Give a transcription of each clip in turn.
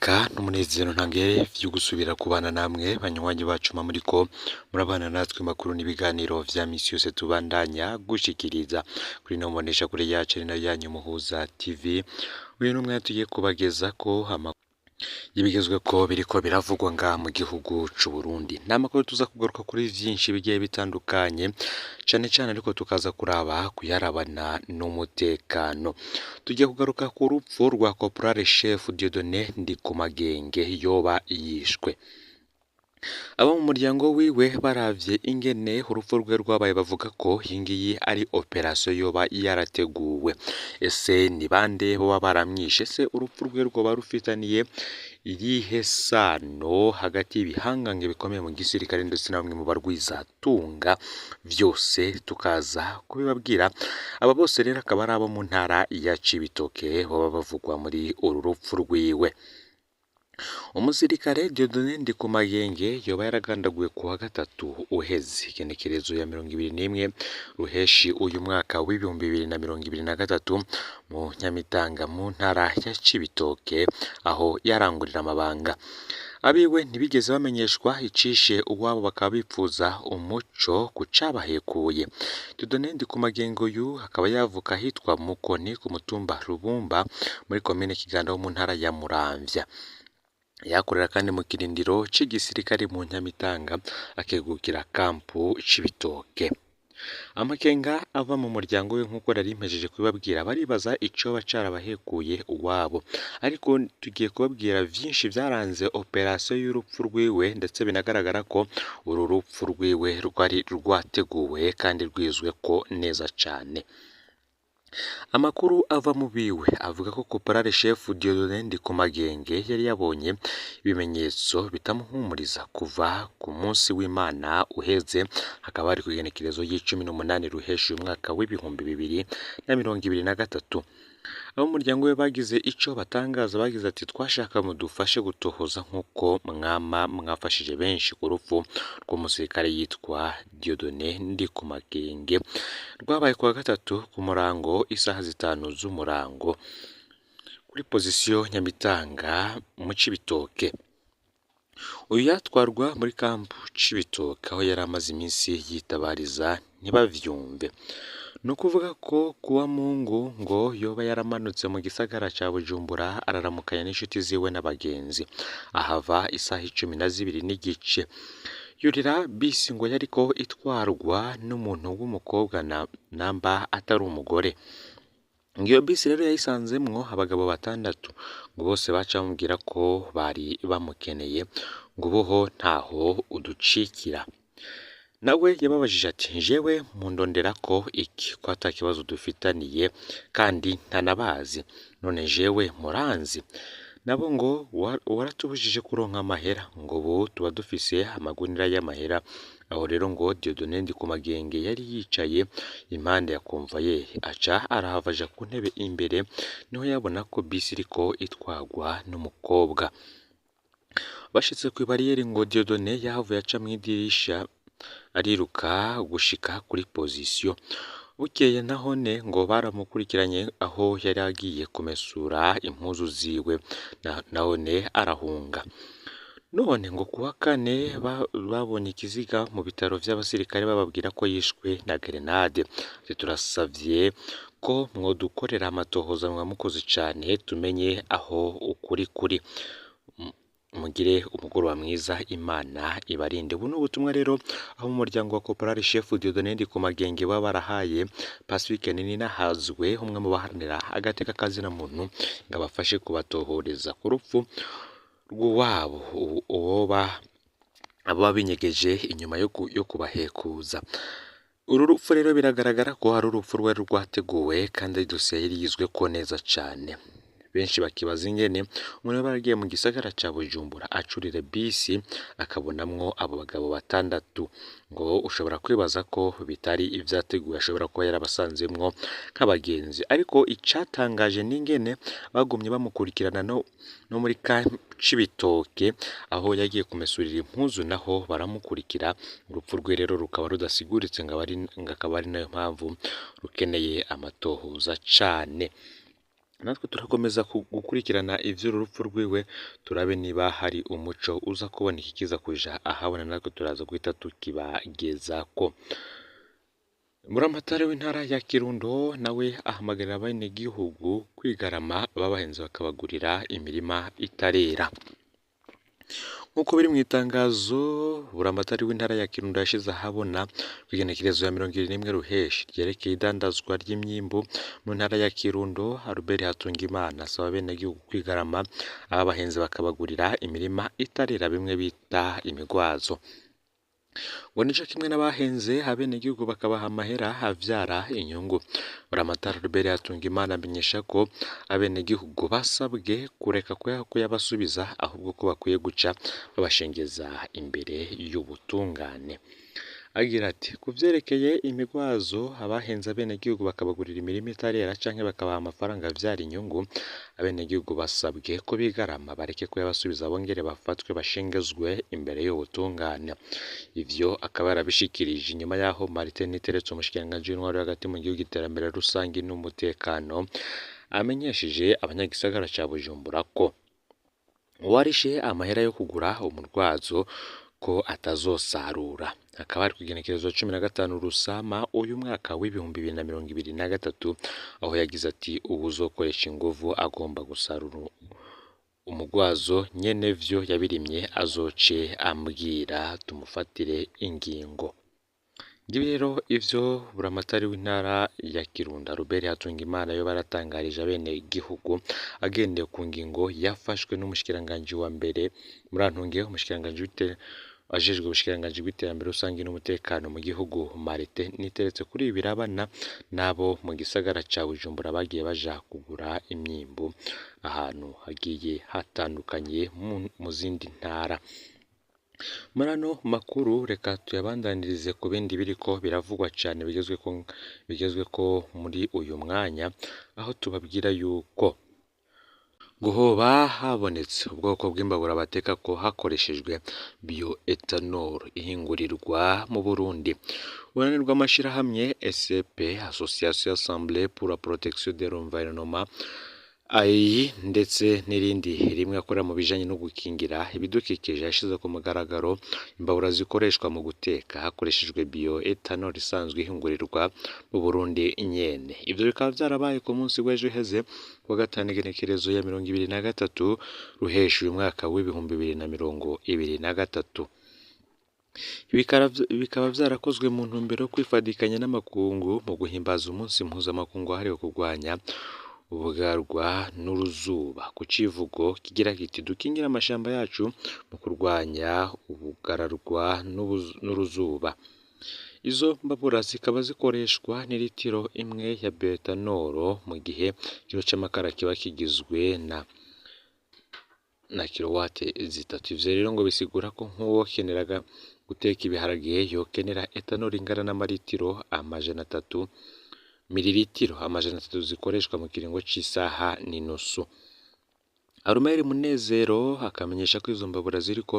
N'iteka n'umunezero ntangere vyo gusubira kubana namwe banywanyi bacu muriko murabana natwe makuru n'ibiganiro vya misi yose tubandanya gushikiriza kuri ino mboneshakure yacu ari nayo yanyu Muhuza TV. Uyu n'umwanya tugiye kubagezako amakuru y'ibigezweko biriko biravugwa ngaha mu gihugu c'Uburundi. Ni amakuru tuza kugaruka kuri vyinshi bigiye bitandukanye, cane cane ariko tukaza kuraba kuyarabana n'umutekano. Tugiye kugaruka ku rupfu rwa Corporal Chef Dieudonné Ndikumagenge yoba yishwe. Abo mu muryango wiwe baravye ingene urupfu rwe rwabaye bavuga ko iyi ngiyi ari operasiyo yoba yarateguwe. Ese ni bande boba baramwishe? Ese urupfu rwe rwoba rufitaniye irihe sano hagati y'ibihangange bikomeye mu gisirikare ndetse na bamwe mu barwizatunga? Vyose tukaza kubibabwira. Aba bose rero akaba ari abo mu ntara ya Cibitoke boba bavugwa muri uru rupfu rwiwe. Umusirikare Dieudonné Ndikumagenge yoba yaragandaguwe kuwa gatatu uheze, igenekerezo ya 21 Ruheshi uyu mwaka w'2023 mu Nyamitanga mu ntara ya Cibitoke aho yarangurira amabanga. Abiwe ntibigeze bamenyeshwa icishe uwabo bakaba bipfuza umuco ku cabahekuye. Dieudonné Ndikumagenge uyu akaba yavuka ahitwa Mukoni ku mutumba Rubumba muri komine Kiganda ho mu ntara ya Muramvya. Yakorera kandi mu kirindiro c'igisirikare mu Nyamitanga akegukira kampu Cibitoke. Amakenga ava mu muryango we nk'uko nari mpejeje kubibabwira, baribaza icoba carabahekuye uwabo. Ariko tugiye kubabwira vyinshi vyaranze operasiyo y'urupfu rwiwe, ndetse binagaragara ko uru rupfu rwiwe rwari rwateguwe kandi rwizweko neza cane. Amakuru ava mu biwe avuga ko Corporal Chef Dieudonné Ndikumagenge yari yabonye ibimenyetso bitamuhumuriza kuva ku munsi w'Imana uheze, hakaba hari kw'igenekerezo y'18 Ruheshi uyu mwaka w'2023. Abo mu muryango we bagize ico batangaza, bagize ati twashaka mudufashe gutohoza nk'uko mwama mwafashije benshi ku rupfu rw'umusirikare yitwa Dieudonné Ndikumagenge rwabaye kuwa gatatu ku murango isaha 5 z'umurango kuri pozisiyo Nyamitanga mu Cibitoke. Uyu yatwarwa muri kampu Cibitoke aho yari amaze iminsi yitabariza ntibavyumve. Ni ukuvuga ko kuwa Mungu ngo yoba yaramanutse mu gisagara ca Bujumbura araramukanya n'inshuti ziwe n'abagenzi, ahava isaha 12:15. Yurira bisi ngo yariko itwarwa n'umuntu w'umukobwa namba atari umugore. Ngo iyo bisi rero yayisanzemwo abagabo 6, ngo bose baca bamubwira ko bari bamukeneye, ngo ubuho ntaho uducikira. Nawe yababajije ati jewe mundonderako iki ko ata kibazo dufitaniye kandi ntanabazi, none jewe muranzi? Nabo ngo waratubujije kuronka amahera, ngo ubu tuba dufise amagunira y'amahera. Aho rero ngo Dieudonné Ndikumagenge yari yicaye impande ya konvayeri, aca arahava aja ku ntebe imbere, niho yabona ko bisi iriko itwarwa n'umukobwa. Bashitse kw'ibariyeri ngo Dieudonné yahavuye aca mw'idirisha ariruka gushika kuri pozisiyo. Bukeye nahone ngo baramukurikiranye aho yari agiye kumesura impuzu ziwe, nahone arahunga. None ngo kuwa kane babonye ikiziga mu bitaro vy'abasirikare bababwira ko yishwe na gerenade. Ati turasavye ko mwodukorera amatohoza mwamukoze cane tumenye aho ukuri kuri. Mugire umugoroba mwiza, Imana ibarinde. Ubu ni ubutumwa rero aho mu muryango wa Corporal Chef Dieudonné Ndikumagenge baba barahaye Pacifique Nininahazwe, umwe mu baharanira agateka kazina muntu, ngo abafashe kubatohoreza ku rupfu rw'uwabo uwoba abo binyegeje inyuma yo kubahekuza. Uru rupfu rero biragaragara ko ari urupfu rwari rwateguwe kandi ari dosiye yari yizweko neza cane. Benshi bakibaza ingene umuntu yoba yaragiye mu gisagara ca Bujumbura acurira bisi akabonamwo abo bagabo 6, ngo ushobora kwibaza ko bitari ivyateguwe, ashobora kuba yarabasanzemwo nk'abagenzi. Ariko icatangaje n'ingene bagumye bamukurikirana no muri Cibitoke aho yagiye kumesurira impuzu, naho baramukurikira. Urupfu rwe rero rukaba rudasiguritse, ngo akaba ari nayo mpamvu rukeneye amatohoza cane. Natwe turakomeza gukurikirana ivy'uru rupfu rwiwe, turabe niba hari umuco uza kuboneka ikiza kuja ahabona, natwe turaza guhita tukibagezako. Buramatari w'intara ya Kirundo nawe ahamagarira abenegihugu kwigarama ababahenze bakabagurira imirima itarera. Nk'uko biri mu itangazo Buramatari w'intara ya Kirundo yashize ahabona kw'igenekerezo ya 21 Ruheshi ryerekeye idandazwa ry'imyimbu mu ntara ya Kirundo, Albert Hatungimana asaba abenegihugu kwigarama ababahenze bakabagurira imirima itarera, bimwe bita imigwazo. Ngo nico kimwe n'abahenze abenegihugu bakabaha amahera avyara inyungu. Buramatari Albert Hatungimana amenyesha ko abenegihugu basabwe kureka kuyabasubiza, ahubwo ko bakwiye guca babashengeza imbere y'ubutungane. Agira ati ku vyerekeye imigwazo, abahenze abenegihugu bakabagurira imirima itarera canke bakabaha amafaranga avyara inyungu, abenegihugu basabwe ko bigarama bareke kuyabasubiza, bongere bafatwe bashengezwe imbere y'ubutungane. Ivyo akaba yarabishikirije inyuma y'aho Martin Niteretse, umushikiranganji w'intwaro yo hagati mu gihugu, iterambere rusangi n'umutekano, amenyesheje abanyagisagara ca Bujumbura ko uwarishe amahera yo kugura umurwazo ko atazosarura. Hakaba hari kw'igenekerezo 15 Rusama uyu mwaka w'2023, aho yagize ati uwuzokoresha inguvu agomba gusarura umugwazo nyenevyo yabirimye azoce ambwira tumufatire ingingo. Ngibi rero ivyo Buramatari w'intara ya Kirundo Albert Hatungimana yoba yaratangarije abenegihugu agendeye ku ngingo yafashwe n'umushikiranganji wa mbere Murantunge, umushikiranganji ajejwe ubushikiranganji bw'iterambere rusangi n'umutekano mu gihugu Martin Niteretse. Kuri ibi birabana n'abo mu gisagara ca Bujumbura bagiye baja kugura imyimbu ahantu hagiye hatandukanye mu zindi ntara. Muri ano makuru reka tuyabandanirize ku bindi biriko biravugwa cane bigezweko muri uyu mwanya, aho tubabwira yuko ngo hoba habonetse ubwoko bw'imbabura bateka ko hakoreshejwe bioethanol ihingurirwa mu Burundi. Urunani rw'amashirahamwe SCP, Association Assemblée pour la Protection de l'Environnement, ayi ndetse n'irindi rimwe akorera mu bijanye no gukingira ibidukikije, yashize ku mugaragaro imbabura zikoreshwa mu guteka hakoreshejwe bioethanol isanzwe ihingurirwa mu Burundi nyene. Ivyo bikaba vyarabaye ku munsi w'ejo uheze kuwa gatanu, igenekerezo ya 23 Ruheshi uyu mwaka w'2023. Bikaba vyarakozwe mu ntumbero yo kwifadikanya n'amakungu mu guhimbaza umunsi mpuzamakungu wahariwe kurwanya ubugarwa n'uruzuba, ku civugo kigira kiti dukingire amashamba yacu mu kurwanya ubugararwa n'uruzuba. Izo mbabura zikaba zikoreshwa n'iritiro imwe ya bioethanol, mu gihe ikiro c'amakara kiba kigizwe na kilowate 3. Ivyo rero ngo bisigura ko nk'uwokeneraga guteka ibiharage yokenera ethanol ingana n'amaritiro 300, miliritiro 300 zikoreshwa mu kiringo c'isaha n'inusu. Arumeri Munezero akamenyesha ko izo mbabura ziriko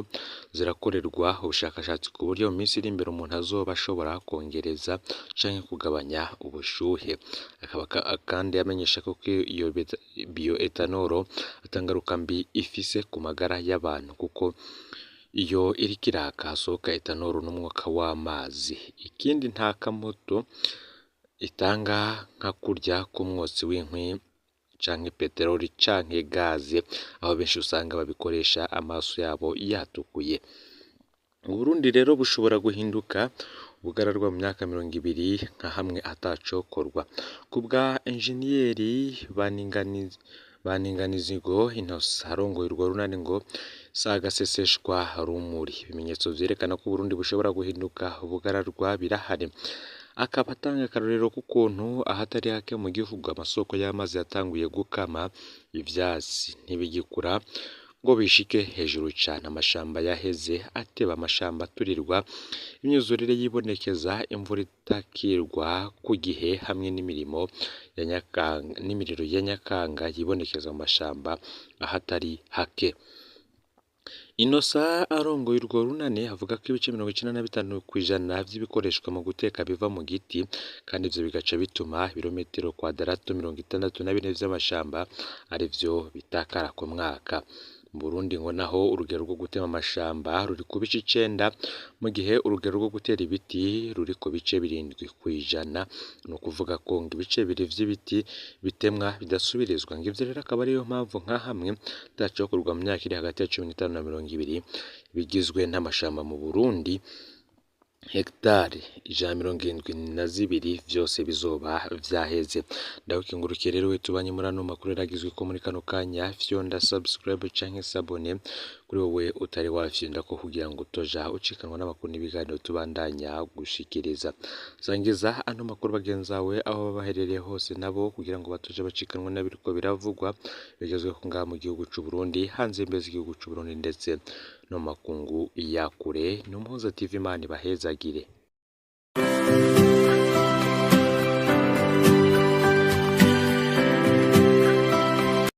zirakorerwa ubushakashatsi ku buryo mu minsi iri imbere umuntu azoba ashobora kongereza canke kugabanya ubushuhe. Akaba kandi amenyesha ko iyo bioethanol atangaruka mbi ifise ku magara y'abantu, kuko iyo iriko iraka hasohoka ethanol n'umwuka w'amazi. Ikindi nta kamoto itanga nka kurya k'umwotsi w'inkwi canke peteroli canke gaze, aho benshi usanga babikoresha amaso yabo yatukuye. Uburundi rero bushobora guhinduka ubugararwa mu myaka 20 nka hamwe atacokorwa. Ku bwa enjeniyeri Baninganizigo Innocent arongoye urwo runani, ngo si agaseseshwa rumuri, ibimenyetso vyerekana ko Uburundi bushobora guhinduka ubugararwa birahari. Akaba atanga akarorero k'ukuntu ahatari hake mu gihugu amasoko y'amazi yatanguye gukama, ivyatsi ntibigikura ngo bishike hejuru cane, amashamba yaheze ateba, amashamba aturirwa, imyuzurire yibonekeza, imvura itakirwa ku gihe, hamwe n'imirimo ya Nyakanga n'imiriro ya Nyakanga yibonekeza mu mashamba ahatari hake. Innocent arongoye urwo runani avuga ko ibice 95% vy'ibikoreshwa mu guteka biva mu giti, kandi ivyo bigaca bituma ibirometero kwadarato 64 vy'amashamba arivyo bitakara ku mwaka. Mu Burundi ngo naho urugero rwo gutema amashamba ruri ku bice 9, mu gihe urugero rwo gutera ibiti ruri ku bice 7%. Ni ukuvuga ko ngo ibice 2 vy'ibiti bitemwa bidasubirizwa. Ngo ivyo rero akaba ariyo mpamvu nka hamwe atacokorwa mu myaka iri hagati ya 15 na 20 bigizwe n'amashamba mu Burundi, hegitari 172 vyose bizoba vyaheze. Ndagukengurukiye rero we tubanye muri ano makuru yaragizwe ko muri kano kanya, fyonda subscribe canke s'abonner kuri wowe utari wafyonda ko kugira ngo utoja ucikanwa n'amakuru n'ibiganiro tubandanya gushikiriza. Sangiza ano makuru bagenzawe aho baba baherereye hose nabo kugira ngo batoje bacikanwa n'abiriko biravugwa bigezweho ngaha mu gihugu c'u Burundi, hanze y'imbibe z'igihugu c'u Burundi ndetse no mu makungu ya kure. Ni Umuhuza TV, Imana ibahezagire.